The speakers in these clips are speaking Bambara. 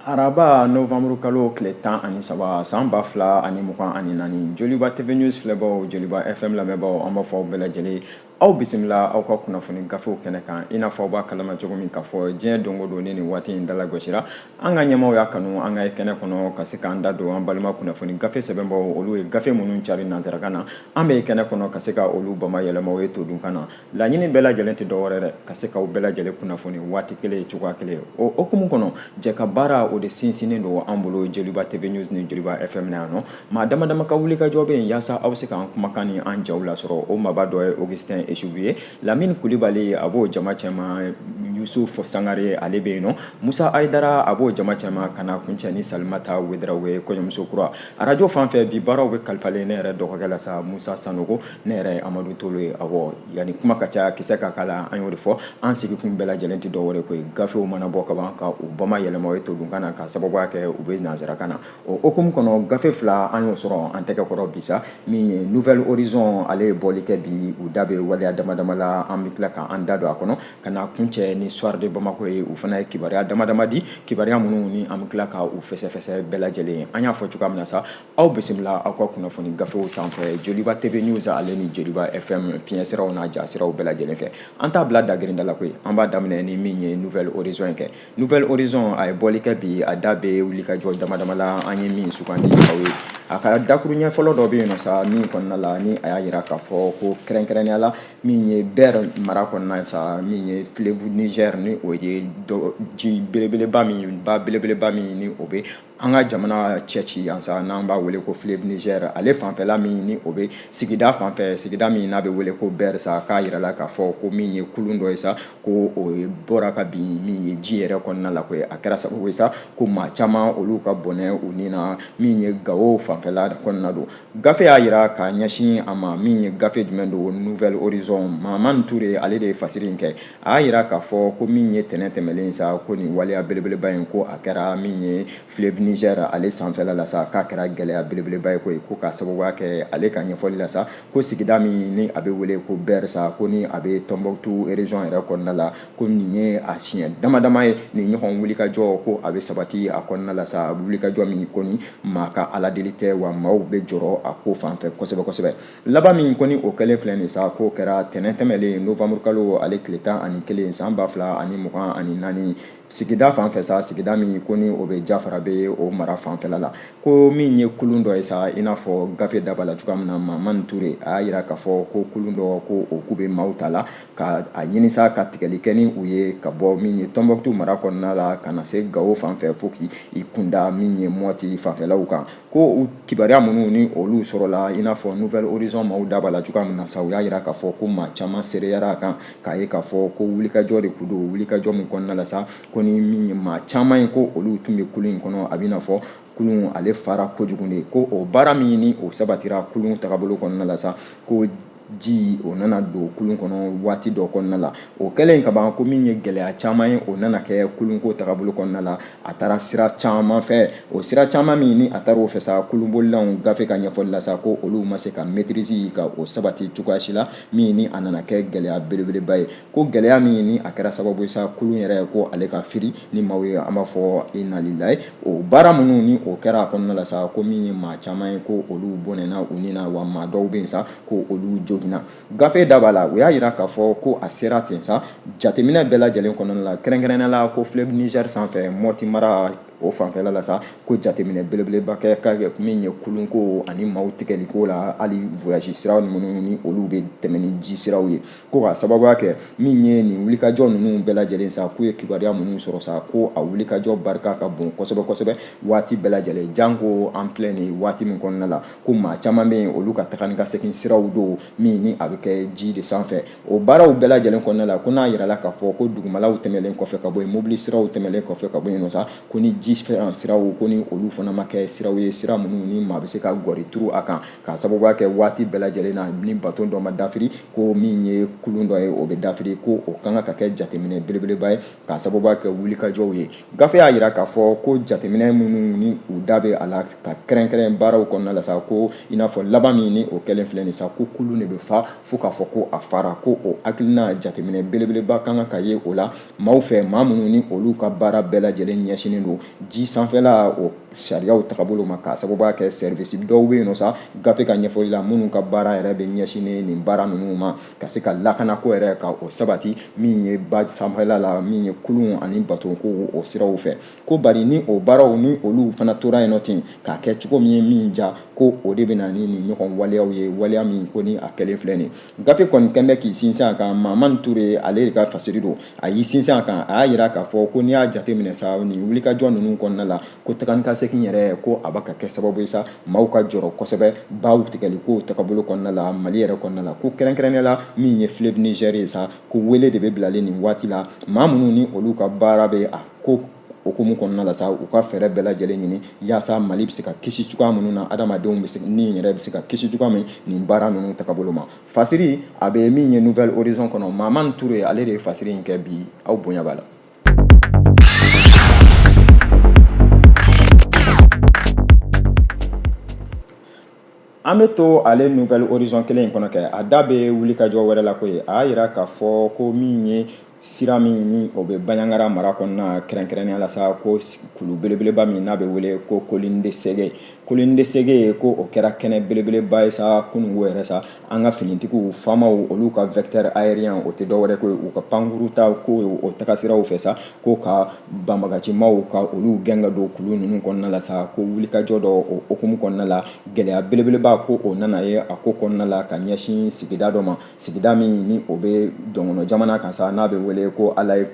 Araba novembre kalo tile 13 san 2024, Joliba TV News filɛbaw, Joliba FM lamɛnbaaw, an b'a fɔ aw bɛɛ lajɛlen, aw bisimila aw ka kunnafoni gafew kɛnɛ kan. I n'a fɔ aw b'a kalama cogo min k'a fɔ diɲɛ don o don ni nin waati in dalagosira, an ka ɲɛmaaw y'a kanu an ka kɛnɛ kɔnɔ ka se k'an da don an balima kunnafoni gafe sɛbɛnbaw, olu ye gafe minnu cari nansarakan na, an bɛ kɛnɛ kɔnɔ ka se ka olu bama yɛlɛma o ye todunkan na. Laɲini bɛɛ lajɛlen tɛ dɔwɛrɛ dɛ, ka se k'aw bɛɛ lajɛlen kunnafoni waati kelen, cogoya kelen. O hukumu kɔnɔ, jɛ ka baara o de sinsinnen don an bolo Joliba TV News ni Joliba FM na yan nɔ. Maa dama dama ka wulikajɔ bɛ yen yaasa aw bɛ se k'an kumakan ni an jaw lasɔrɔ. O maaba dɔ ye Augustin Esubu ye, Lamini Kulibali a b'o jama cɛma, Yusuf Sangare ale bɛ yen nɔ, Musa Ayidara a b'o jama cɛma, ka na kuncɛ ni Salimata Wedarawo ye, kɔɲɔmuso kura. Arajo fan fɛ, bi baaraw bɛ kalifalen ne yɛrɛ dɔgɔkɛ la sa, Musa Sanogo. Ne yɛrɛ ye Amadu Tolo ye. Awɔ, yanni kuma ka ca, kisɛ ka k'a la, an y'o de fɔ, an sigikun bɛɛ lajɛlen tɛ dɔwɛrɛ koyi, gafew mana bɔ ka ban, ka u bama yɛlɛma o ye todunkan na, ka sababuya kɛ u bɛ nansarakan na. O hukumu kɔnɔ, gafe fila an y'o sɔrɔ an tɛgɛ kɔrɔ bi sa. Min ye Nouvel Horizon, ale ye bɔli kɛ bi, u da bɛ waleya dama dama la, an bɛ tila k'an da don a kɔnɔ, ka na kuncɛ ni Soir de Bamako ye. U fana ye kibaruya dama dama di, kibaruya minnu ni an bɛ tila ka u fɛsɛfɛsɛ bɛɛ lajɛlen ye. An y'a fɔ cogoya min na sa, aw bisimila aw ka kunnafoni gafew sanfɛ, Joliba TV News ale ni Joliba FM, fiɲɛ siraw n'a ja siraw bɛɛ lajɛlen fɛ. An t'a bila dagirinda la koyi, an b'a daminɛ ni min ye Nouvel Horizon ye kɛ. Nouvel Horizon a ye bɔli kɛ bi, a da bɛ wulikajɔ dama dama la, an ye min sugandi aw ye. A ka dakuruɲɛ fɔlɔ dɔ bɛ yen nɔ sa, min kɔnɔna la ni a y'a jira k'a fɔ ko kɛrɛnkɛrɛnnenya la, min ye Ber mara kɔnɔna sa, min ye fleuve Niger, ni o ye ji belebeleba min, ba belebeleba min ni o bɛ an ka jamana cɛ ci yan sa, n'an b'a wele ko fleuve Niger, ale fanfɛla min ni o bɛ sigida fanfɛ, sigida min n'a bɛ wele ko Ber sa, k'a yirala k'a fɔ ko min ye kulun dɔ ye sa, ko o bɔra ka bin min ye ji yɛrɛ kɔnɔna la koyi. A kɛra sababu ye sa ko maa caman olu ka bɔnɛ u ni na, min ye Gawo fanfɛla kɔnɔna don. Gafe y'a jira ka ɲɛsin a ma. Min ye gafe jumɛn don? Nouvel Horizon. Mahamani Ture, ale de ye fasiri in kɛ. A y'a jira k'a fɔ ko min ye tɛnɛn tɛmɛlen sa, ko nin waleya belebeleba in, ko a kɛra min ye fleuve Niger ale sanfɛla la sa, k'a kɛra gɛlɛya belebeleba ye koyi. Ko k'a sababuya kɛ, ale ka ɲɛfɔli la sa, ko sigida min ni a bɛ wele ko Ber sa, ko ni a bɛ Tombouctou région yɛrɛ kɔnɔna la, ko nin ye a siɲɛ dama dama ye nin ɲɔgɔn wulikajɔ ko a bɛ sabati a kɔnɔna la sa, wulikajɔ min ko ni maa ka ala deli tɛ, wa maaw bɛ jɔrɔ a ko fan fɛ kosɛbɛ kosɛbɛ. Laban min ko ni o kɛlen filɛ nin sa, k'o kɛra tɛnɛn tɛmɛlen, novembre kalo ale tile 11 san 2024, sigida fan fɛ sa, sigida min ko ni o bɛ Jafarabe o mara fanfɛla la, ko min ye kulun dɔ ye sa, i n'a fɔ gafe da b'a la cogoya min na. Mamani Ture a y'a jira k'a fɔ ko kulun dɔ ko o k'u bɛ maaw ta la ka a ɲini sa ka tigɛli kɛ ni u ye ka bɔ min ye Tɔnbɔkutu mara kɔnɔna la ka na se Gawo fan fɛ fo k'i kunda min ye Mɔti fanfɛlaw kan. Ko kibaruya minnu ni olu sɔrɔla, i n'a fɔ Nouvel Horizon maaw da b'a la cogoya min na sa, u y'a jira k'a fɔ ko maa caman seereyara a kan k'a ye k'a fɔ ko wulikajɔ de kun don, wulikajɔ min kɔnɔna la sa, ko ni min ye maa caman ye, ko olu tun bɛ kulun in kɔnɔ, a b'i n'a fɔ kulun ale fara kojugu de. Ko o baara min ni o sabatira kulun tagabolo kɔnɔna la sa, ko ji o nana don kulun kɔnɔ waati dɔ kɔnɔna la. O kɛlen ka ban, ko min ye gɛlɛya caman ye, o nana kɛ kulunko tagabolo kɔnɔna la. A taara sira caman fɛ, o sira caman min ni a taara o fɛ sa, kulunbolilaw, gafe ka ɲɛfɔli la sa, ko olu ma se ka maîtrise ka o sabati cogoya si la, min ni a nana kɛ gɛlɛya belebeleba ye. Ko gɛlɛya min ni a kɛra sababu ye sa, kulun yɛrɛ ko ale ka firi ni maaw ye, an b'a fɔ inalilayi. O baara minnu ni o kɛra a kɔnɔna la sa, ko min ye maa caman ye, ko olu bɔnɛna u ni na, wa maa dɔw bɛ yen sa, ko olu joginna. Gafe da b'a la, u y'a jira k'a fɔ ko a sera ten sa, jateminɛ bɛɛ lajɛlen kɔnɔna la, kɛrɛnkɛrɛnnenya la ko fleuve Niger sanfɛ, Mɔti mara o fanfɛla la sa, ko jateminɛ belebeleba kɛ ka kɛ min ye kulunko ani maaw tigɛliko la, hali voyage sira minnu ni olu bɛ tɛmɛ ni ji siraw ye. Ko ka sababuya kɛ min ye nin wulikajɔ ninnu bɛɛ lajɛlen sa, k'u ye kibaruya minnu sɔrɔ sa, ko a wulikajɔ barika ka bon kosɛbɛ kosɛbɛ waati bɛɛ lajɛlen, janko an filɛ nin waati min kɔnɔna la, ko maa caman bɛ yen, olu ka taga ni ka segin siraw don min ni a bɛ kɛ ji de sanfɛ. O baaraw bɛɛ lajɛlen kɔnɔna la, ko n'a yirala k'a fɔ ko dugumalaw tɛmɛlen kɔfɛ ka bɔ yen, mobili siraw tɛmɛlen kɔfɛ ka bɔ yen nɔ sa, ko ni ji siraw, ko ni olu fana ma kɛ siraw ye, sira minnu ni maa bɛ se ka gɔri turu a kan, k'a sababuya kɛ waati bɛɛ lajɛlen na ni bato dɔ ma dafiri, ko min ye kulun dɔ ye o bɛ dafiri, ko o kan ka kɛ jateminɛ belebeleba ye k'a sababuya kɛ wulikajɔw ye. Gafe y'a jira k'a fɔ ko jateminɛ minnu ni u da bɛ a la ka kɛrɛnkɛrɛn baaraw kɔnɔna la sa, ko i n'a fɔ laban min ni o kɛlen filɛ nin sa, ko kulun de bɛ fa fo k'a fɔ ko a fara, ko o hakilina jateminɛ belebeleba kan ka ye o la maaw fɛ, maa minnu ni olu ka baara bɛɛ lajɛlen ɲɛsinnen don ji sanfɛla o sariyaw tagabolo ma, k'a sababuya kɛ service dɔw bɛ yen nɔ sa, gafe ka ɲɛfɔli la, minnu ka baara yɛrɛ bɛ ɲɛsinnen nin baara ninnu ma, ka se ka lakanako yɛrɛ ka o sabati min ye ba sanfɛla la, min ye kulun ani batonko o siraw fɛ. Ko bari ni o baaraw ni olu fana tora yen nɔ ten k'a kɛ cogo min ye min ja, ko o de bɛ na ni nin ɲɔgɔn waleyaw ye, waleya min ko ni a kɛlen filɛ nin. Gafe kɔni kɛn bɛ k'i sinsin a kan. Mamani Ture, ale de ka fasiri don, a y'i sinsin a kan. A y'a jira k'a fɔ ko n'i y'a jateminɛ sa, nin wulikajɔ ninnu kɔnɔna la, ko taga ni ka segin yɛrɛ, ko a bɛ ka kɛ sababu ye sa, maaw ka jɔrɔ kosɛbɛ baw tigɛli ko tagabolo kɔnɔna la Mali yɛrɛ kɔnɔna la. Ko kɛrɛnkɛrɛnnenya la, min ye fleuve Niger ye sa, ko wele de bɛ bilalen nin waati la maa minnu ni olu ka baara bɛ a ko hukumu kɔnɔna la sa, u ka fɛɛrɛ bɛɛ lajɛlen ɲini yaasa Mali bɛ se ka kisi cogoya minnu na, adamadenw bɛ se ni yɛrɛ bɛ se ka kisi cogoya min nin baara ninnu tagabolo ma. Fasiri a bɛ min ye Nouvel Horizon kɔnɔ, Mamani Ture, ale de ye fasiri in kɛ bi. Aw bonya b'a la. An bɛ to ale Nouvel Horizon kelen in kɔnɔ kɛ, a da bɛ wulikajɔ wɛrɛ la ko ye. A y'a jira k'a fɔ ko min ye sira min ni o bɛ Bandiagara mara kɔnɔna, kɛrɛnkɛrɛnnenya la sa, ko kulu belebeleba min n'a bɛ wele ko Colline de Ségué, Colline de Ségué, ko o kɛra kɛnɛ belebeleba ye sa kununko yɛrɛ sa. An ka finitigiw faamaw, olu ka vecteur aérien, o tɛ dɔwɛrɛ ko ye u ka pankuru ta ko o tagasiraw fɛ sa, ko ka banbagacimaw ka olu gɛn ka don kulu ninnu kɔnɔna la sa. Ko wulikajɔ dɔ o hukumu kɔnɔna la, gɛlɛya belebeleba ko o nana ye a ko kɔnɔna la ka ɲɛsin sigida dɔ ma, sigida min ni o bɛ dɔngɔnɔ jamana kan sa, n'a bɛ wele ko Alayi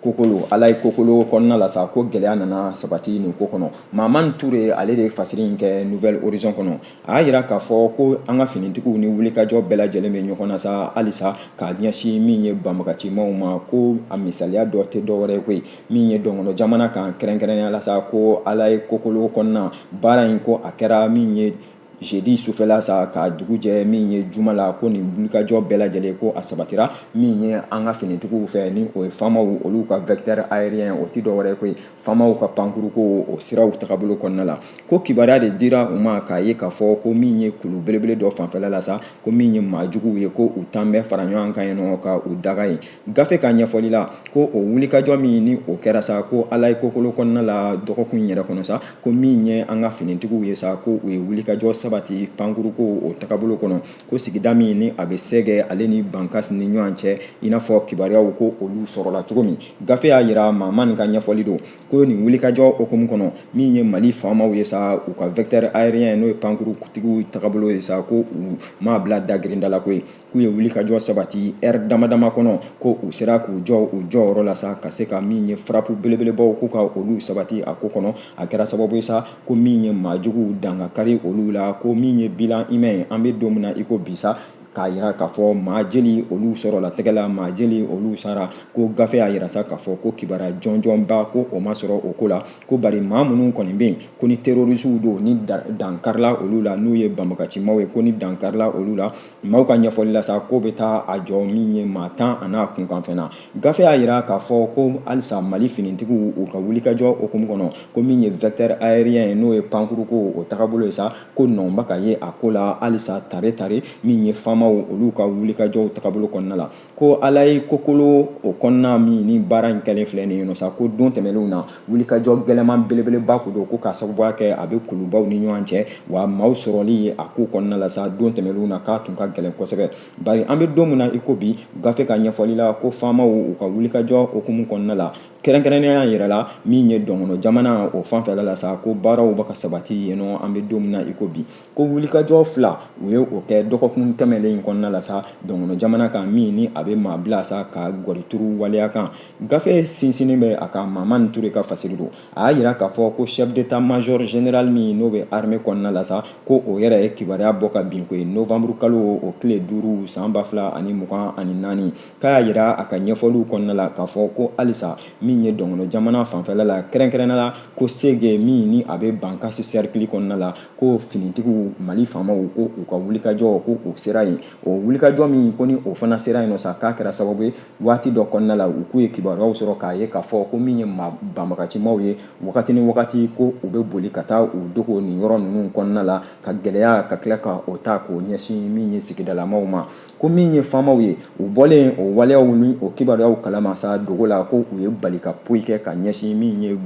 Kokolo. Alayi Kokolo kɔnɔna la sa, ko gɛlɛya nana sabati nin ko kɔnɔ. Mamani Ture, ale de ye fasiri in kɛ Nouvel Horizon kɔnɔ. A y'a jira k'a fɔ ko an ka finitigiw ni wulikajɔ bɛɛ lajɛlen bɛ ɲɔgɔn na sa halisa k'a ɲɛsin min ye banbagacimaw ma. Ko a misaliya dɔ tɛ dɔwɛrɛ ye koyi, min ye dɔngɔnɔ jamana kan, kɛrɛnkɛrɛnnenya la sa, ko Alayi Kokolo kɔnɔna baara in, ko a kɛra min ye jeudi sufɛla sa ka dugu jɛ min ye juma la, ko nin wulikajɔ bɛɛ lajɛlen, ko a sabatira min ye an ka finitigiw fɛ, ni o ye faamaw olu ka vecteur aérien, o tɛ dɔwɛrɛ koyi faamaw ka pankuruko o siraw tagabolo kɔnɔna la. Ko kibaruya de dira u ma k'a ye k'a fɔ ko min ye kulu belebele dɔ fanfɛla la sa, ko min ye maa juguw ye, ko u tan bɛ fara ɲɔgɔn kan yen nɔ ka u daga yen. Gafe ka ɲɛfɔli la, ko o wulikajɔ min ni o kɛra sa, ko Alayi Kokolo kɔnɔna la dɔgɔkun in yɛrɛ kɔnɔ sa, ko min ye an ka finitigiw ye sa, ko u ye wulikajɔ sabati pankuruko o tagabolo kɔnɔ, ko sigida min ni a bɛ Sɛgɛ ale ni Bankasi ni ɲɔgɔn cɛ, i n'a fɔ kibaruyaw ko olu sɔrɔla cogo min. Gafe y'a jira, Mamani ka ɲɛfɔli don, ko nin wulikajɔ hukumu kɔnɔ, min ye Mali faamaw ye sa, u ka vecteur aérien, n'o ye pankurutigiw tagabolo ye sa, ko u m'a bila dagirinda la koyi, k'u ye wulikajɔ sabati heure dama dama kɔnɔ, ko u sera k'u jɔ u jɔyɔrɔ la sa, ka se ka min ye frappe belebelebaw, ko ka olu sabati a ko kɔnɔ. A kɛra sababu ye sa, ko min ye maajuguw dankari olu la, ko min ye bilan humain, an bɛ don min na i ko bi sa, k'a jira k'a fɔ maa jeli olu sɔrɔla tɛgɛ la, maa jeli olu sara. Ko gafe y'a jira sa k'a fɔ ko kibaruya jɔnjɔnba, ko o ma sɔrɔ o ko la, ko bari maa minnu kɔni bɛ yen, ko ni terroristew don, ni dankarila olu la, n'u ye banbagacimaw ye, ko ni dankarila olu la, maaw ka ɲɛfɔli la sa, ko bɛ taa a jɔ min ye maa 10 a n'a kunkanfɛn na. Gafe y'a jira k'a fɔ ko halisa Mali finitigiw, u ka wulikajɔ hukumu kɔnɔ, ko min ye vecteur aérien ye, n'o ye pankuruko o tagabolo ye sa, ko nɔ bɛ ka ye a ko la halisa tare tare, min ye faamaw olu ka wulikajɔw tagabolo kɔnɔna la. Ko Alayi Kokolo o kɔnɔna min ni baara in kɛlen filɛ nin ye nɔ sa, ko don tɛmɛnlenw na, wulikajɔ gɛlɛman belebeleba ko don, ko k'a sababuya kɛ a bɛ kulubaw ni ɲɔgɔn cɛ, wa maaw sɔrɔli a ko kɔnɔna la sa don tɛmɛnlenw na, k'a tun ka gɛlɛn kosɛbɛ. Bari an bɛ don min na i ko bi, gafe ka ɲɛfɔli la, ko faamaw u ka wulikajɔ hukumu kɔnɔna la, kɛrɛnkɛrɛnnenya yɛrɛ la, min ye dɔngɔnɔ jamana o fanfɛla la sa, ko baaraw bɛ ka sabati yen nɔ an bɛ don min na i ko bi. Ko wulikajɔ fila u ye o kɛ dɔgɔkun tɛmɛnlen in kɔnɔna la sa dɔngɔnɔ jamana kan, min ni a bɛ maa bila sa ka gɔrituru waleya kan. Gafe sinsinnen bɛ a kan. Mamani Ture ka fasiri don. A y'a jira k'a fɔ ko chef d'état major général min n'o bɛ armée kɔnɔna la sa, ko o yɛrɛ ye kibaruya bɔ ka bin koyi novembre kalo o tile 5 san 2024, k'a y'a jira a ka ɲɛfɔliw kɔnɔna la k'a fɔ ko halisa min ye dɔngɔnɔ jamana fanfɛla la, kɛrɛnkɛrɛnnenya la ko Sege min ni a bɛ Bankasi cercle kɔnɔna la, ko finitigiw Mali faamaw, ko u ka wulikajɔ, ko u sera yen. O wulikajɔ min ko ni o fana sera yen nɔ sa, k'a kɛra sababu ye waati dɔ kɔnɔna la, u k'u ye kibaruyaw sɔrɔ k'a ye k'a fɔ ko min ye maa banbagacimaw ye, wagati ni wagati ko u bɛ boli ka taa u dogo nin yɔrɔ ninnu kɔnɔna la, ka gɛlɛya ka tila ka o ta k'o ɲɛsin min ye sigidalamaw ma. Ko min ye faamaw ye, u bɔlen o waleyaw ni o kibaruyaw kalama sa dogo la, ko u ye bali ka poyi kɛ ka ɲɛsin min ye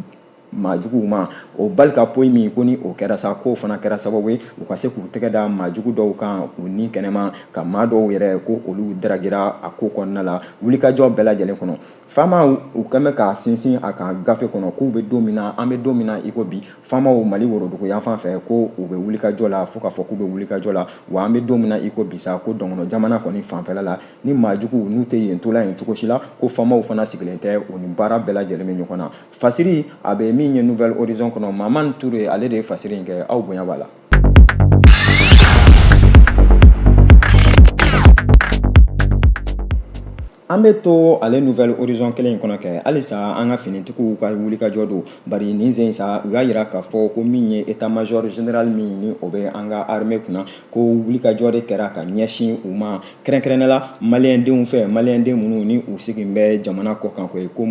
maajuguw ma. O balika poyi min ko ni o kɛra sa, k'o fana kɛra sababu ye u ka se k'u tɛgɛ da maajugu dɔw kan u ni kɛnɛma, ka maa dɔw yɛrɛ ko olu daragira a ko kɔnɔna la. Wulikajɔ bɛɛ lajɛlen kɔnɔ, faamaw u kɛn bɛ ka sinsin a kan gafe kɔnɔ k'u bɛ don min na, an bɛ don min na i ko bi, faamaw Mali worodugu yanfan fɛ, ko u bɛ wulikajɔ la fo k'a fɔ k'u bɛ wulikajɔ la. Wa an bɛ don min na i ko bi sa, ko dɔngɔnɔ jamana kɔni fanfɛla la, ni maajuguw n'u tɛ yen tola yen cogo si la, ko faamaw fana sigilen tɛ, u ni baara bɛɛ lajɛlen bɛ ɲɔgɔn na. Fasiri a bɛ min ye Nouvel Horizon kɔnɔ, Mamani Ture ale de ye fasiri in kɛ, aw bonya b'a la. An bɛ to ale Nouvel Horizon kelen in kɔnɔ kɛ halisa an ka finitigiw ka wulikajɔ don, bari nin sen sa u y'a jira k'a fɔ ko min ye état major général min ni o bɛ an ka armée kunna, ko wulikajɔ de kɛra ka ɲɛsin u ma, kɛrɛnkɛrɛnnenya la maliyɛndenw fɛ, maliyɛnden minnu ni u sigilen bɛ jamana kɔ kan, ko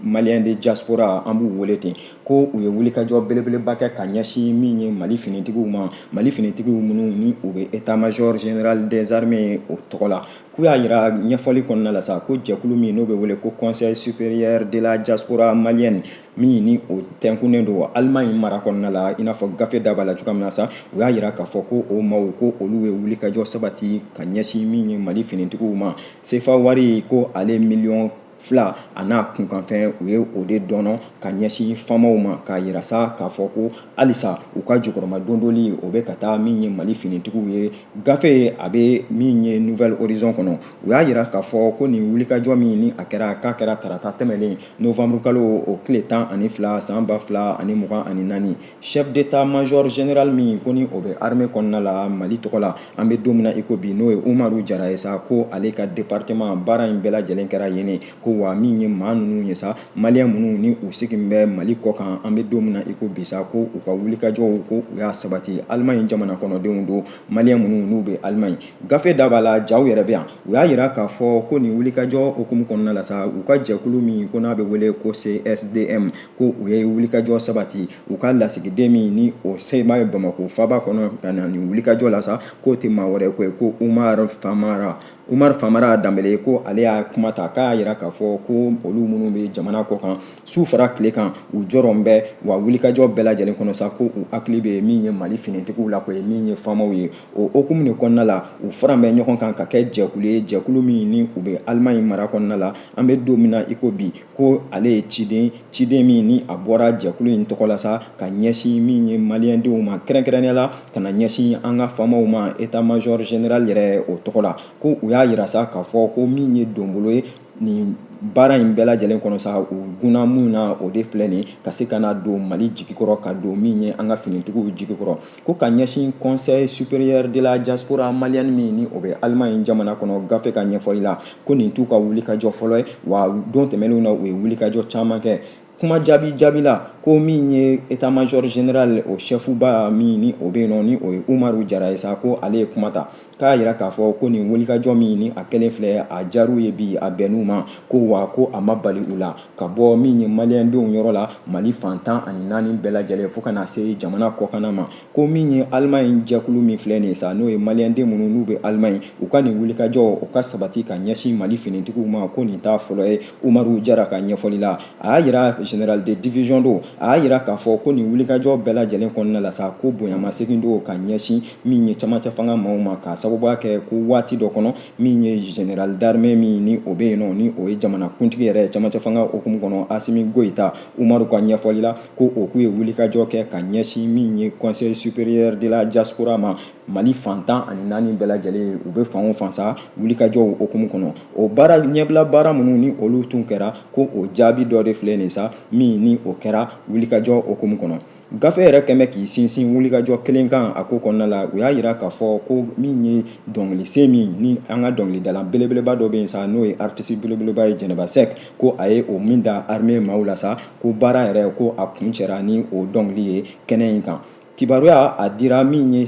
malien de diaspora an b'u wele ten, ko u ye wulikajɔ belebeleba kɛ ka ɲɛsin min ye Mali finitigiw ma, Mali finitigiw minnu ni u bɛ état major général des armées o tɔgɔ la. K'u y'a jira ɲɛfɔli kɔnɔna la sa, ko jɛkulu min n'o bɛ wele ko Conseil supérieur de la diaspora malienne min ni o tɛnkunnen don Allemagne mara kɔnɔna la, i n'a fɔ gafe da b'a la cogoya min na sa, u y'a jira k'a fɔ ko o maaw ko olu ye wulikajɔ sabati ka ɲɛsin min ye Mali finitigiw ma. Sefa wari ko ale miliyɔn 2 a n'a kunkanfɛn, u ye o de dɔnɔ ka ɲɛsin faamaw ma, k'a jira sa k'a fɔ ko halisa u ka jukɔrɔma dondoli o bɛ ka taa min ye Mali finitigiw ye. Gafe a bɛ min ye Nouvel Horizon kɔnɔ, u y'a jira k'a fɔ ko nin wulikajɔ min ni a kɛra, k'a kɛra tarata tɛmɛnen novembre kalo o tile 12 san 2024. Chef d'état major général min ko ni o bɛ armée kɔnɔna la Mali tɔgɔ la, an bɛ don min na i ko bi, n'o ye Umaru Jara ye sa, ko ale ka département baara in bɛɛ lajɛlen kɛra yen. Ko wa min ye maa ninnu ye sa, maliyɛn minnu ni u sigilen bɛ Mali kɔ kan, an bɛ don min na i ko bi sa, ko u ka wulikajɔw ko u y'a sabati. Allemagne jamana kɔnɔdenw don, maliyɛn minnu n'u bɛ Allemagne. Gafe da b'a la, jaw yɛrɛ bɛ yan. U y'a jira k'a fɔ ko nin wulikajɔ hukumu kɔnɔna la sa, u ka jɛkulu min ko n'a bɛ wele ko CSDM, ko u ye wulikajɔ sabati. U ka lasigiden min ni o sema ye Bamakɔ faaba kɔnɔ ka na nin wulikajɔ la sa, k'o tɛ maa wɛrɛ ko ye ko Umar Famara, Umar Famara Danbele. Ko ale y'a kuma ta k'a y'a jira k'a fɔ ko olu minnu bɛ jamana kɔ kan, su fara tile kan, u jɔrɔ bɛ wa wulikajɔ bɛɛ lajɛlen kɔnɔ sa, ko u hakili bɛ min ye Mali finitigiw la, ko ye min ye faamaw ye. O hukumu de kɔnɔna la, u fara bɛ ɲɔgɔn kan ka kɛ jɛkulu ye, jɛkulu min ni u bɛ Allemagne mara kɔnɔna la, an bɛ don min na i ko bi. Ko ale ye ciden, ciden min ni a bɔra jɛkulu in tɔgɔ la sa, ka ɲɛsin min ye maliyɛndenw ma, kɛrɛnkɛrɛnnenya la ka na ɲɛsin an ka faamaw ma, état major général yɛrɛ o tɔgɔ la. Ko u y'a jira sa k'a fɔ ko min ye donbolo ye nin baara in bɛɛ lajɛlen kɔnɔ sa, u gunna mun na, o de filɛ nin ka se ka na don Mali jigi kɔrɔ, ka don min ye an ka finitigiw jigi kɔrɔ. Ko ka ɲɛsin Conseil supérieur de la diaspora malienne min ni o bɛ Allemagne jamana kɔnɔ, gafe ka ɲɛfɔli la, ko nin t'u ka wulikajɔ fɔlɔ ye, wa don tɛmɛnenw na u ye wulikajɔ caman kɛ. Kuma jaabi jaabi la, ko min ye état major général o chef ba min ni o bɛ yen nɔ, ni o ye Umaru Jara ye sa, ko ale ye kuma ta k'a jira k'a fɔ ko nin wulikajɔ min ni a kɛlen filɛ, a diyar'u ye bi, a bɛnn'u ma. Ko wa ko a ma bali u la ka bɔ min ye maliyɛndenw yɔrɔ la, Mali fan 14 bɛɛ lajɛlen fo ka na se jamana kɔkanna ma. Ko min ye Allemagne jɛkulu min filɛ nin ye sa, n'o ye maliyɛnden minnu n'u bɛ Allemagne, u ka nin wulikajɔ o ka sabati ka ɲɛsin Mali finitigiw ma, ko nin t'a fɔlɔ ye. Umaru Jara ka ɲɛfɔli la, a y'a jira, général de division don, a y'a jira k'a fɔ ko nin wulikajɔ bɛɛ lajɛlen kɔnɔna la sa, ko bonyamasegin don ka ɲɛsin min ye camancɛ fanga maaw ma, k'a sababuya kɛ ko waati dɔ kɔnɔ, min ye général d'armée min ni o bɛ yen nɔ, ni o ye jamana kuntigi yɛrɛ camancɛ fanga hukumu kɔnɔ, Asimi Goyita. Umaru ka ɲɛfɔli la, ko o k'u ye wulikajɔ kɛ ka ɲɛsin min ye Conseil supérieur de la diaspora ma, Mali fan 14 bɛɛ lajɛlen, u bɛ fan o fan sa, wulikajɔw hukumu kɔnɔ, o baara ɲɛbila baara minnu ni olu tun kɛra, ko o jaabi dɔ de filɛ nin sa, min ni o kɛra wulikajɔ hukumu kɔnɔ. Gafe yɛrɛ kɛmɛ k'i sinsin wulikajɔ kelen kan a ko kɔnɔna la. U y'a jira k'a fɔ ko min ye dɔnkilisen min ni an ka dɔnkilidala belebeleba dɔ bɛ yen sa, n'o ye artiste belebeleba ye, Jɛnɛba Sɛk, ko a ye o min da armée maaw la sa, ko baara yɛrɛ ko a kuncɛra ni o dɔnkili ye kɛnɛ in kan. Kibaruya a dira min ye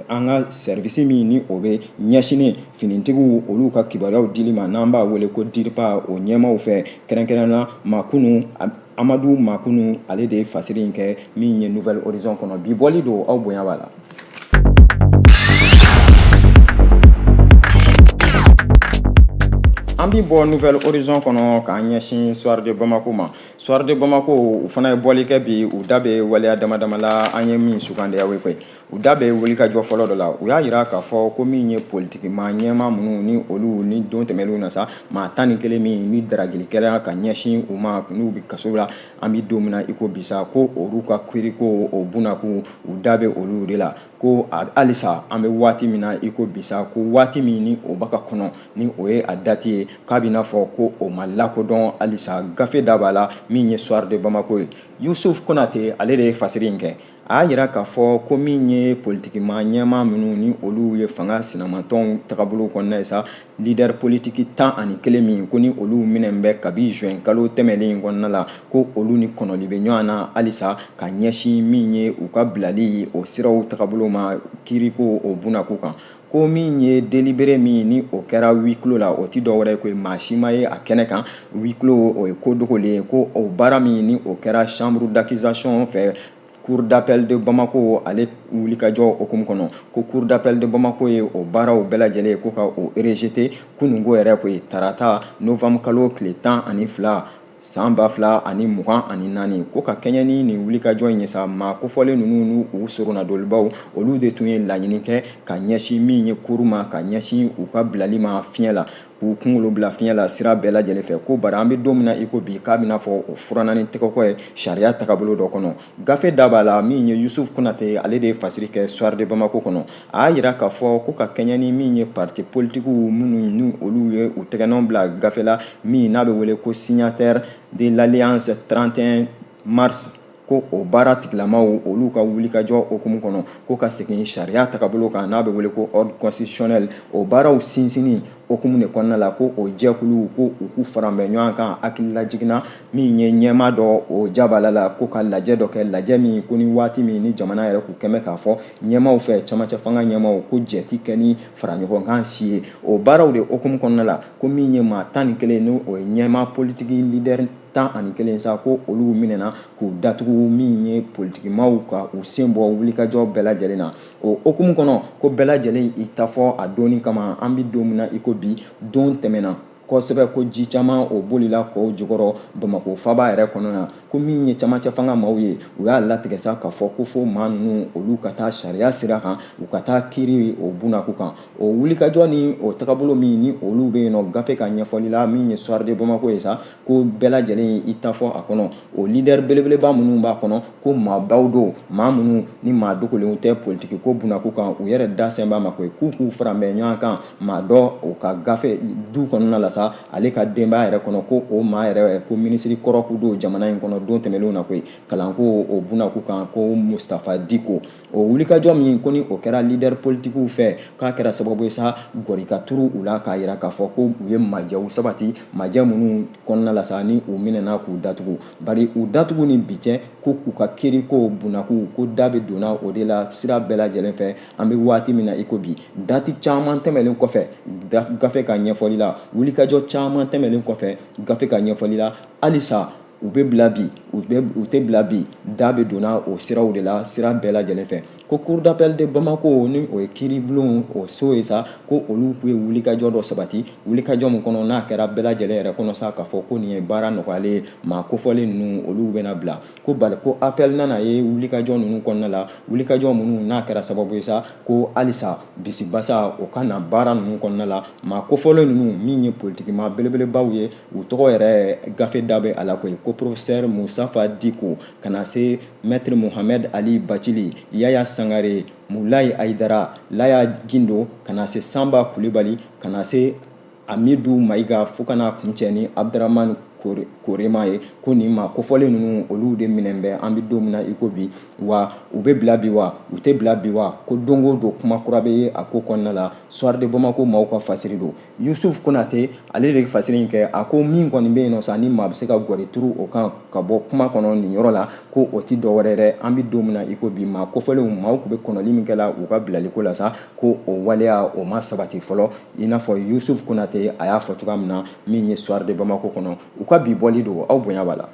an ka service min ni o bɛ ɲɛsinnen finitigiw olu ka kibaruyaw dili ma, n'an b'a wele ko DIRPA, o ɲɛmaaw fɛ, kɛrɛnkɛrɛnnenya Makunu Amadu Makunu, ale de ye fasiri in kɛ min ye Nouvel Horizon kɔnɔ. Bi bɔli don, aw bonya b'a la. An bi bɔ Nouvel Horizon kɔnɔ k'an ɲɛsin Soir de Bamako ma. Soir de Bamako u fana ye bɔli kɛ bi, u da bɛ waleya dama dama la an ye min sugandi aw ye koyi. U da bɛ wulikajɔ fɔlɔ dɔ la, u y'a jira k'a fɔ ko min ye politikimaa ɲɛmaa minnu ni olu ni don tɛmɛnlenw na sa, maa 11 min ni daragili kɛra ka ɲɛsin u ma n'u bɛ kaso la an bɛ don min na i ko bi sa, ko olu ka kiiriko o bunakun u da bɛ olu de la, ko halisa an bɛ waati min na i ko bi sa, ko waati min ni o b'a ka kɔnɔ ni o ye a date ye, k'a bɛ n'a fɔ ko o ma lakodɔn halisa. Gafe da b'a la min ye Soir de Bamako ye, Yusuf Konate ale de ye fasiri in kɛ. A y'a jira k'a fɔ ko min ye politikimaa ɲɛmaa minnu ni olu ye fanga sinamatɔnw tagabolo kɔnɔna ye sa, leader politique 11 min ko ni olu minɛ bɛ kabi juin kalo tɛmɛnen in kɔnɔna la, ko olu ni kɔnɔli bɛ ɲɔgɔn na halisa ka ɲɛsin min ye u ka bilali o siraw tagabolo ma kiiriko o bunakun kan. Ko min ye délibéré min ni o kɛra huis clos la, o tɛ dɔwɛrɛ ko maa si ma ye a kɛnɛ kan, huis clos o ye ko dogolen ye, ko o baara min ni o kɛra chambre d'accusation fɛ cour d'appel de Bamako ale wulikajɔ hukumu kɔnɔ, ko cour d'appel de Bamako ye o baaraw bɛɛ lajɛlen ko ka o rejeter kununko yɛrɛ koyi, tarata novembre kalo tile 12 san 2024, ko ka kɛɲɛ ni nin wulikajɔ in ye sa, maa kofɔlen ninnu n'u u soronadolibaw olu de tun ye laɲini kɛ ka ɲɛsin min ye cour ma, ka ɲɛsin u ka bilali ma fiɲɛ la, k'u kunkolo bila fiɲɛ la sira bɛɛ lajɛlen fɛ. Ko bari an bɛ don min na i ko bi, k'a bɛna fɔ o furanna ni tɛgɛkɔ ye sariya tagabolo dɔ kɔnɔ. Gafe da b'a la min ye Yusuf Konate ale de ye fasiri kɛ Soir de Bamako kɔnɔ. A y'a jira k'a fɔ ko ka kɛɲɛ ni min ye parti politikiw minnu ni olu ye u tɛgɛnɔ bila gafe la min n'a bɛ wele ko signataire de l'alliance 31 mars, ko o baara tigilamaw olu ka wulikajɔ hukumu kɔnɔ, ko ka segin sariya tagabolo kan n'a bɛ wele ko ordre constitutionnel, o baaraw sinsinni hukumu de kɔnɔna la, ko o jɛkulu ko u k'u fara bɛ ɲɔgɔn kan. Hakilila jiginna min ye ɲɛmaa dɔ o jabala la, ko ka lajɛ dɔ kɛ, lajɛ min ko ni waati min ni jamana yɛrɛ k'u kɛmɛ k'a fɔ ɲɛmaaw fɛ, camancɛ fanga ɲɛmaaw, ko jɛ tɛ kɛ ni fara ɲɔgɔn kan si ye. O baaraw de hukumu kɔnɔna la, ko min ye maa 11 ni o ye ɲɛmaa politiki leader 11 sa, ko olu minɛna k'u datugu min ye politikimaw ka u sen bɔ wulikajɔ bɛɛ lajɛlen na. O hukumu kɔnɔ, ko bɛɛ lajɛlen i ta fɔ a donni kama an bɛ don min na i ko bi, don tɛmɛna kosɛbɛ, ko ji caman o bolila kɔw jukɔrɔ Bamakɔ faaba yɛrɛ kɔnɔ yan, ko min ye camancɛ fanga maaw ye, u y'a latigɛ sa k'a fɔ ko fo maa ninnu olu ka taa sariya sira kan, u ka taa kiiri o bunakun kan. O wulikajɔ ni o tagabolo min ni olu bɛ yen nɔ, gafe ka ɲɛfɔli la min ye Soir de Bamako ye sa, ko bɛɛ lajɛlen i ta fɔ a kɔnɔ, o leader belebeleba minnu b'a kɔnɔ, ko maabaw don, maa minnu ni maa dogolenw tɛ politiki ko bunakun kan, u yɛrɛ da sen b'a ma koyi, k'u k'u fara bɛ ɲɔgɔn kan. Maa dɔ o ka gafe du kɔnɔna la sa, ale ka denbaya yɛrɛ kɔnɔ, ko o maa yɛrɛ ko minisiri kɔrɔ ku don jamana in kɔnɔ don tɛmɛnlenw na koyi, kalanko o bunakun kan, ko Mustafa Diko. O wulikajɔ min ko ni o kɛra leader politikiw fɛ, k'a kɛra sababu ye sa gɔri ka turu u la, k'a jira k'a fɔ ko u ye majɛw sabati, majɛ minnu kɔnɔna la sa ni u minɛna k'u datugu. Bari u datugu ni bi cɛ, ko u ka kiiriko bunakun ko da bɛ donna o de la sira bɛɛ lajɛlen fɛ an bɛ waati min na i ko bi, date caman tɛmɛnen kɔfɛ gafe ka ɲɛfɔli la, wulikajɔ caman tɛmɛnen kɔfɛ gafe ka ɲɛfɔli la, halisa u bɛ bila bi, u tɛ bila bi, da bɛ donna o siraw de la sira bɛɛ lajɛlen fɛ. Ko cour d'appel de Bamako ni o ye kiiribulon o so ye sa, ko olu ye wulikajɔ dɔ sabati, wulikajɔ min kɔnɔ n'a kɛra bɛɛ lajɛlen yɛrɛ kɔnɔ sa k'a fɔ ko nin ye baara nɔgɔyalen ye, maa kofɔlen ninnu olu bɛna bila. Ko bari ko appel nana ye wulikajɔ ninnu kɔnɔna la, wulikajɔ minnu n'a kɛra sababu ye sa ko halisa bisibasa o ka na baara ninnu kɔnɔna la. Maa kofɔlen ninnu min ye politikimaa belebelebaw ye, u tɔgɔ yɛrɛ gafe da bɛ a la koyi, ko professeur Mustafa Diko, ka na se maître Mohamed Ali Bacili, Yaya Sangare, Mulayi Ayidara, Laya Gindo, ka na se Sanba Kulibali, ka na se Amidu Mayiga, fo ka n'a kuncɛ ni Abdramani Korema ye, ko nin maa kofɔlen ninnu olu de minɛn bɛ an bɛ don min na i ko bi. Wa u bɛ bila bi wa u tɛ bila bi wa, ko don o don kuma kura bɛ ye a ko kɔnɔna la. Soir de Bamako maaw ka fasiri don. Yusuf Konate ale de fasiri in kɛ. A ko min kɔni bɛ yen nɔ sa ni maa bɛ se ka gɔri turu o kan ka bɔ kuma kɔnɔ nin yɔrɔ la, ko o tɛ dɔwɛrɛ dɛ, an bɛ don min na i ko bi, maa kofɔlenw maaw tun bɛ kɔnɔli min kɛla u ka bilaliko la sa, ko o waleya o ma sabati fɔlɔ, i n'a fɔ Yusuf Konate a y'a fɔ cogoya min na min ye Soir de Bamako kɔnɔ. U ka bi bɔli don, aw bonya b'a la.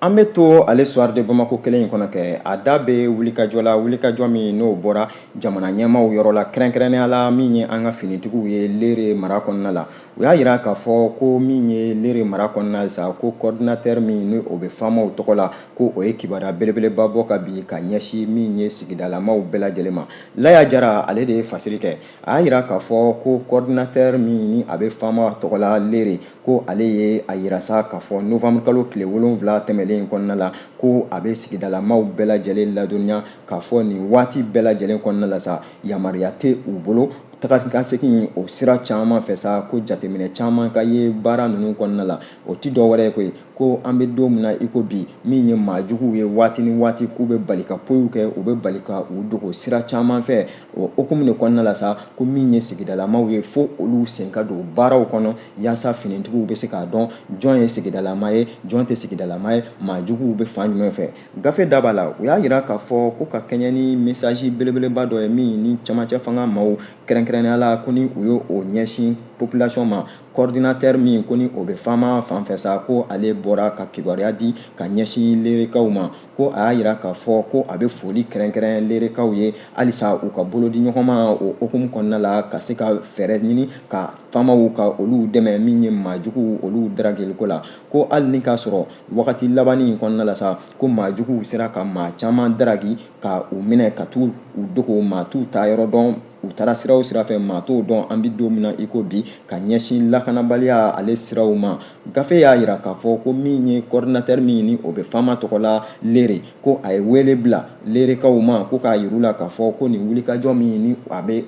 An bɛ to ale Soir de Bamako kelen in kɔnɔ kɛ, a da bɛ wulikajɔ la, wulikajɔ min n'o bɔra jamana ɲɛmaaw yɔrɔ la, kɛrɛnkɛrɛnnenya la min ye an ka finitigiw ye Lere mara kɔnɔna la. U y'a jira k'a fɔ ko min ye Lere mara kɔnɔna sa, ko coordinateur min ni o bɛ FAMaw tɔgɔ la, ko o ye kibaruya belebeleba bɔ ka bi ka ɲɛsin min ye sigidalamaw bɛɛ lajɛlen ma. Laya Jara, ale de ye fasiri kɛ. A y'a jira k'a fɔ ko coordinateur min ni a bɛ FAMa tɔgɔ la Lere, ko ale ye a jira sa k'a fɔ novembre kalo tile 7 tɛmɛnen in kɔnɔna la, ko a bɛ sigidalamaw bɛɛ lajɛlen ladɔnniya k'a fɔ nin waati bɛɛ lajɛlen kɔnɔna la sa, yamaruya tɛ u bolo taga ka segin o sira caman fɛ sa, ko jateminɛ caman ka ye baara ninnu kɔnɔna la. O tɛ dɔwɛrɛ ye koyi, ko an bɛ don min na i ko bi, min ye maa juguw ye, waati ni waati k'u bɛ bali ka poyiw kɛ, u bɛ bali ka u dogo sira caman fɛ. O hukumu de kɔnɔna la sa, ko min ye sigidalamaw ye, fo olu sen ka don baaraw kɔnɔ yaasa finitigiw bɛ se k'a dɔn jɔn ye sigidalama ye, jɔn tɛ sigidalama ye, maa juguw bɛ fan jumɛn fɛ. Gafe da b'a la, u y'a jira k'a fɔ ko ka kɛɲɛ ni message belebeleba dɔ ye min ni cɛmancɛ fanga maaw, kɛrɛnkɛrɛnnenya la ko ni u ye o ɲɛsin population ma, coordinateur min ko ni o bɛ FAMa fan fɛ sa, ko ale bɔra ka kibaruya di ka ɲɛsin Lerekaw ma, ko a y'a jira k'a fɔ ko a bɛ foli kɛrɛnkɛrɛn Lerekaw ye halisa u ka bolo di ɲɔgɔn ma o hukumu kɔnɔna la, ka se ka fɛɛrɛ ɲini ka FAMaw ka olu dɛmɛ min ye maajuguw olu darageliko la. Ko hali ni k'a sɔrɔ wagati laban in kɔnɔna la sa, ko maajuguw sera ka maa caman daragi ka u minɛ ka t'u dogo, maa t'u taa yɔrɔ dɔn, u taara sira o sira fɛ maa t'o dɔn an bɛ don min na i ko bi, ka ɲɛsin lakanabaliya ale siraw ma. Gafe y'a jira k'a fɔ ko min ye coordinateur min ni o bɛ FAMa tɔgɔ la Lere, ko a ye wele bila Lerekaw ma, ko k'a yir'u la k'a fɔ ko nin wulikajɔ min ni a bɛ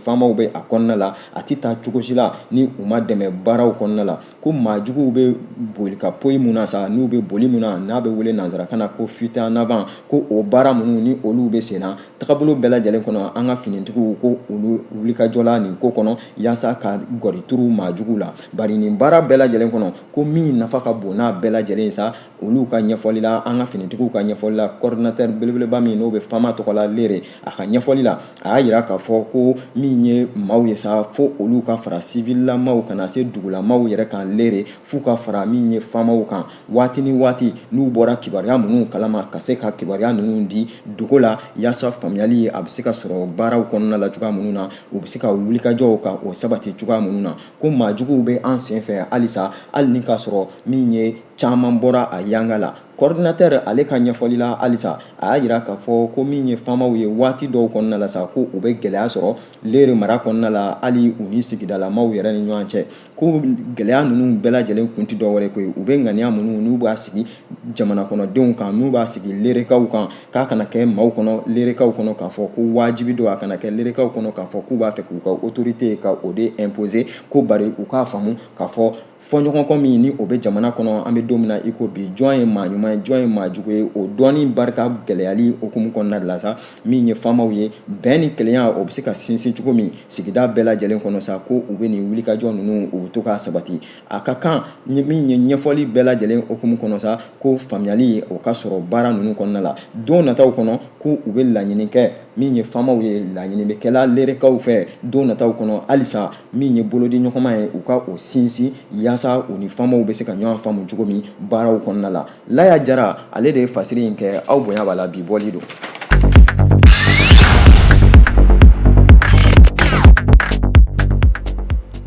FAMaw bɛ a kɔnɔna la, a tɛ taa cogo si la ni u ma dɛmɛ baaraw kɔnɔna la. Ko maa juguw bɛ boli ka poyi mun na sa, n'u bɛ boli mun na, n'a bɛ wele nansarakan na ko fuite en avant, ko o baara minnu ni olu bɛ sen na tagabolo bɛɛ lajɛlen kɔnɔ, an ka finitigiw ko olu wulikajɔ la nin ko kɔnɔ yaasa ka gɔri turu maa juguw la. Bari nin baara bɛɛ lajɛlen kɔnɔ, ko min nafa ka bon n'a bɛɛ lajɛlen sa, olu ka ɲɛfɔli la, an ka finitigiw ka ɲɛfɔli la, coordinateur belebeleba min n'o bɛ FAMa tɔgɔ la Lere, a ka ɲɛfɔli la, a y'a jira k'a fɔ ko min ye maaw ye sa, fo olu ka fara sivilamaw ka na se dugulamaw yɛrɛ kan Lere, f'u ka fara min ye FAMaw kan waati ni waati n'u bɔra kibaruya minnu kalama, ka se ka kibaruya ninnu di dogo la yaasa faamuyali a bɛ se ka sɔrɔ baaraw kɔnɔna la cogoya minnu na, u bɛ se ka wulikajɔw ka o sabati cogoya minnu na. Ko maa juguw bɛ an sen fɛ halisa, hali ni k'a sɔrɔ min ye caman bɔra a yanga la. Coordinateur ale ka ɲɛfɔli la halisa, a y'a jira k'a fɔ ko min ye FAMaw ye, waati dɔw kɔnɔna la sa, ko u bɛ gɛlɛya sɔrɔ Lere mara kɔnɔna la, hali u ni sigidalamaw yɛrɛ ni ɲɔgɔn cɛ. Ko gɛlɛya ninnu bɛɛ lajɛlen kun tɛ dɔwɛrɛ koyi, u bɛ ŋaniya minnu n'u b'a sigi jamana kɔnɔdenw kan, n'u b'a sigi Lerekaw kan, k'a kana kɛ maaw kɔnɔ Lerekaw kɔnɔ k'a fɔ ko wajibi don, a kana kɛ Lerekaw kɔnɔ k'a fɔ k'u b'a fɛ k'u ka autorité ka o de imposer. Ko bari u k'a faamu k'a fɔ fɔɲɔgɔnkɔ min ni o bɛ jamana kɔnɔ an bɛ don min na i ko bi, jɔn ye maa ɲuman ye, jɔn ye maa jugu ye, o dɔnni barika gɛlɛyali hukumu kɔnɔna de la sa, min ye FAMaw ye, bɛn ni kelenya o bɛ se ka sinsin cogo min sigida bɛɛ lajɛlen kɔnɔ sa, ko u bɛ nin wulikajɔ ninnu u bɛ to k'a sabati. A ka kan min ye ɲɛfɔli bɛɛ lajɛlen hukumu kɔnɔ sa, ko faamuyali o ka sɔrɔ baara ninnu kɔnɔna la don nataw kɔnɔ. Ko u bɛ laɲini kɛ, min ye FAMaw ye, laɲini bɛ kɛla Lerekaw fɛ don nataw kɔnɔ halisa, min ye bolodi ɲɔgɔnma ye, u ka o sinsin yaasa u ni FAMaw bɛ se ka ɲɔgɔn faamu cogo min baaraw kɔnɔna la. Laya Jara, ale de ye fasiri in kɛ. Aw bonya b'a la, bi bɔli don.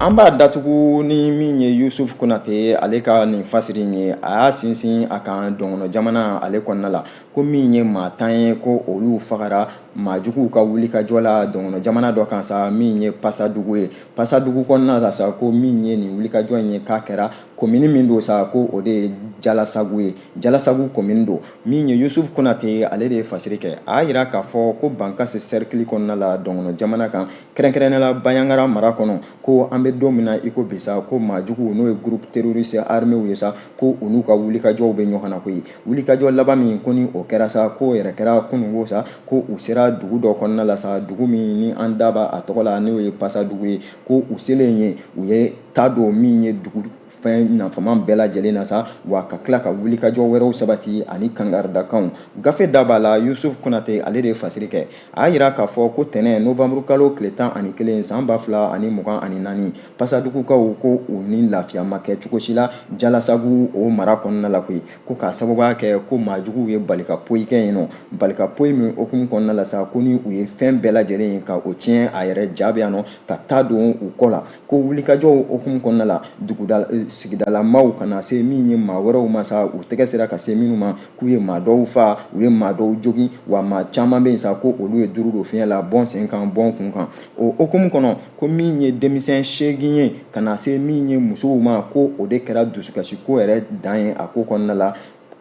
An b'a datugu ni min ye Yusuf Konate ale ka nin fasiri in ye. A y'a sinsin a kan dɔngɔnɔ jamana ale kɔnɔna la, ko min ye maa 10 ye, ko olu fagara maajuguw ka wulikajɔ la dɔngɔnɔ jamana dɔ kan sa, min ye Pasadugu ye. Pasadugu kɔnɔna la sa, ko min ye nin wulikajɔ in ye, k'a kɛra komini min don sa, ko o de ye Jalasagu ye, Jalasagu komini don. Min ye Yusuf Konate, ale de ye fasiri kɛ. A y'a jira k'a fɔ ko Bankasi sɛrikili kɔnɔna la dɔngɔnɔ jamana kan, kɛrɛnkɛrɛnnenya la Banjagara mara kɔnɔ, ko an bɛ don min na i ko bi sa, ko maajuguw n'o ye groupe terroriste arméw ye sa, ko u n'u ka wulikajɔw bɛ ɲɔgɔn na koyi. Wulikajɔ laban min ko ni o kɛra sa, k'o yɛrɛ kɛra kununko sa, ko u sera dugu dɔ kɔnɔna la sa, dugu min ni an da b'a a tɔgɔ la, n'o ye Pasadugu ye. Ko u selen ye, u ye taa don min ye dugu Fɛn nafama bɛɛ lajɛlen na sa, wa ka tila ka wulikajɔ wɛrɛw sabati ani kangaridakanw. Gafe da b'a la, Yusuf Konate, ale de ye fasiri kɛ. A y'a jira k'a fɔ ko tɛnɛn novembre kalo tile 11 san 2024, Pasadugukaw ko u ni lafiya ma kɛ cogo si la Jalasagu o mara kɔnɔna la koyi, ko k'a sababuya kɛ ko maajuguw ye balika poyi kɛ yen nɔ. Balika poyi min hukumu kɔnɔna la sa, ko ni u ye fɛn bɛɛ lajɛlen ye ka o tiɲɛ a yɛrɛ ja bɛ yan nɔ ka taa don u kɔ la. Ko wulikajɔw hukumu kɔnɔna la, duguda sigidalamaw ka na se min ye maa wɛrɛw ma sa, u tɛgɛ sera ka se minnu ma, k'u ye maa dɔw fa, u ye maa dɔw jogin, wa maa caman bɛ yen sa ko olu ye duuru don fiɲɛ la, bɔn sen kan, bɔn kun kan. O hukumu kɔnɔ, ko min ye denmisɛn 8 ye ka na se min ye musow ma, ko o de kɛra dusukasiko yɛrɛ dan ye a ko kɔnɔna la.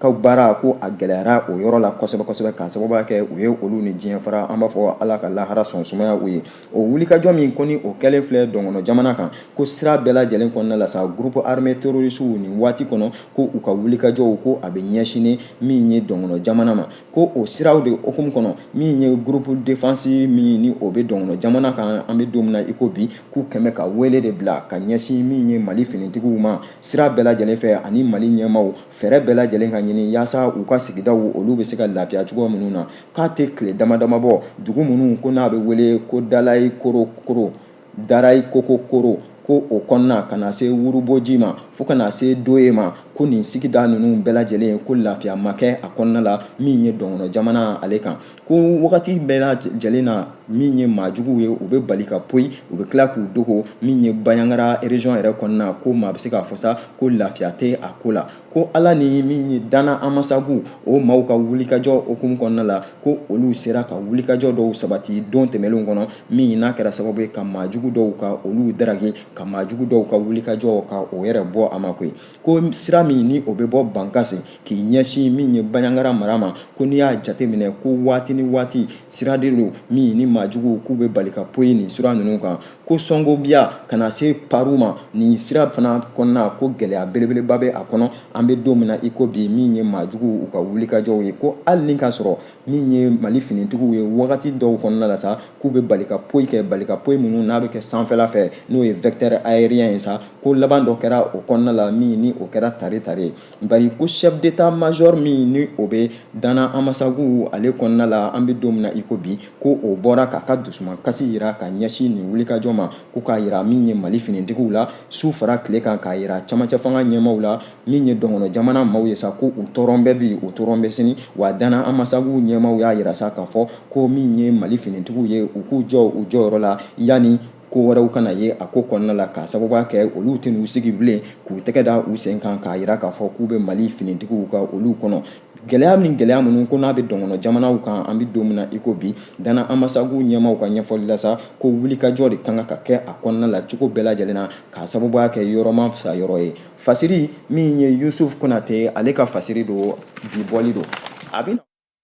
Ka baara ko a gɛlɛyara o yɔrɔ la kosɛbɛ kosɛbɛ, k'a sababuya kɛ u ye olu ni diɲɛ fara. An b'a fɔ Ala ka lahara sɔn sumaya u ye. O wulikajɔ min ko ni o kɛlen filɛ Dɔngɔnɔ jamana kan, ko sira bɛɛ lajɛlen kɔnɔna la sa, groupe armé terroriste nin waati kɔnɔ, ko u ka wulikajɔw ko a bɛ ɲɛsin min ye Dɔngɔnɔ jamana ma. Ko o siraw de hukumu kɔnɔ, min ye groupe défense min ni o bɛ Dɔngɔnɔ jamana kan an bɛ don min na i ko bi, k'u kɛmɛ ka wele de bila ka ɲɛsin min ye Mali finitigiw ma sira bɛɛ lajɛlen fɛ, ani Mali ɲɛmaaw, fɛɛrɛ bɛɛ lajɛlen ka ɲini yaasa u ka sigidaw olu bɛ se ka lafiya cogo minnu na. K'a tɛ tile dama dama bɔ, dugu minnu ko n'a bɛ wele ko Dalayi Koro Koro, Darayi Koko Koro, ko o kɔnɔna ka na se Wuruboji ma fo ka na se Doye ma, ko nin sigida ninnu bɛɛ lajɛlen ko lafiya ma kɛ a kɔnɔna la min ye Dɔngɔnɔ jamana ale kan. Ko wagati bɛɛ lajɛlen na, min ye maajuguw ye, u bɛ bali ka poyi, u bɛ tila k'u dogo min ye Banjagara région yɛrɛ kɔnɔna. Ko maa bɛ se k'a fɔ sa ko lafiya tɛ a ko la. Ko Ala ni min ye Dana Amasagu o maaw ka wulikajɔ hukumu kɔnɔna la, ko olu sera ka wulikajɔ dɔw sabati don tɛmɛnlenw kɔnɔ, min n'a kɛra sababu ye ka maajugu dɔw ka olu daraki, ka maajugu dɔw ka wulikajɔ ka o yɛrɛ bɔ a ma koyi. Ko sira min ni o bɛ bɔ Bankasi k'i ɲɛsin min ye Banjagara mara ma, ko n'i y'a jateminɛ ko waati ni waati sira de don min ni maajuguw k'u bɛ bali ka poyi nin sira ninnu kan. Ko Sɔngobiya ka na se Paru ma, nin sira fana kɔnɔna ko gɛlɛya belebeleba bɛ a kɔnɔ an bɛ don min na i ko bi, min ye maajuguw u ka wulikajɔw ye. Ko hali ni k'a sɔrɔ min ye Mali finitigiw ye wagati dɔw kɔnɔna la sa, k'u bɛ bali ka poyi kɛ, bali ka poyi minnu n'a bɛ kɛ sanfɛla fɛ, n'o ye vecteur aérien ye sa, ko laban dɔ kɛra o kɔnɔna la min ni o kɛra tare tare ye. Bari ko chef d'état major min ni o bɛ Dana Amasagu ale kɔnɔna la an bɛ don min na i ko bi, ko o bɔra k'a ka dusumakasi jira ka ɲɛsin nin wulikajɔ ma, ko k'a jira min ye Mali finitigiw la su fara tile kan, k'a jira camancɛ fanga ɲɛmaaw la, min ye Dɔngɔnɔ jamana maaw ye sa, ko u tɔɔrɔ bɛ bi, u tɔɔrɔ bɛ sini. Wa Dana Amasagu ɲɛmaaw y'a jira sa k'a fɔ ko min ye Mali finitigiw ye, u k'u jɔ u jɔyɔrɔ la yanni ko wɛrɛw kana ye a ko kɔnɔna la, k'a sababuya kɛ olu tɛn'u sigi bilen k'u tɛgɛ da u sen kan k'a jira k'a fɔ k'u bɛ Mali finitigiw ka olu kɔnɔ. Gɛlɛya ni gɛlɛya minnu ko n'a bɛ Dɔngɔnɔ jamanaw kan an bɛ don min na i ko bi, Dana Amasagu ɲɛmaaw ka ɲɛfɔli la sa, ko wulikajɔ de kan ka kɛ a kɔnɔna la cogo bɛɛ lajɛlen na, k'a sababuya kɛ yɔrɔ ma fisa yɔrɔ ye. Fasiri min ye Yusuf Konate ale ka fasiri don, bi bɔli don. A bɛ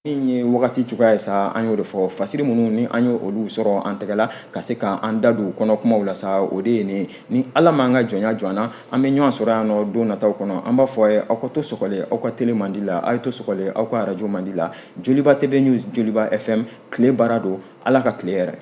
min ye wagati cogoya ye sa, an y'o de fɔ, fasiri minnu ni an ye olu sɔrɔ an tɛgɛ la ka se ka an da don kɔnɔ kumaw la sa, o de ye nin. Ni Ala m'an ka jɔnya jɔ an na, an bɛ ɲɔgɔn sɔrɔ yan nɔ don nataw kɔnɔ. An b'a fɔ a ye, aw ka to sɔgɔlen aw ka télé mandi la, aw ye to sɔgɔlen aw ka arajo mandi la. Joliba TV News, Joliba FM, tile baara don. Ala ka tile yɛrɛ.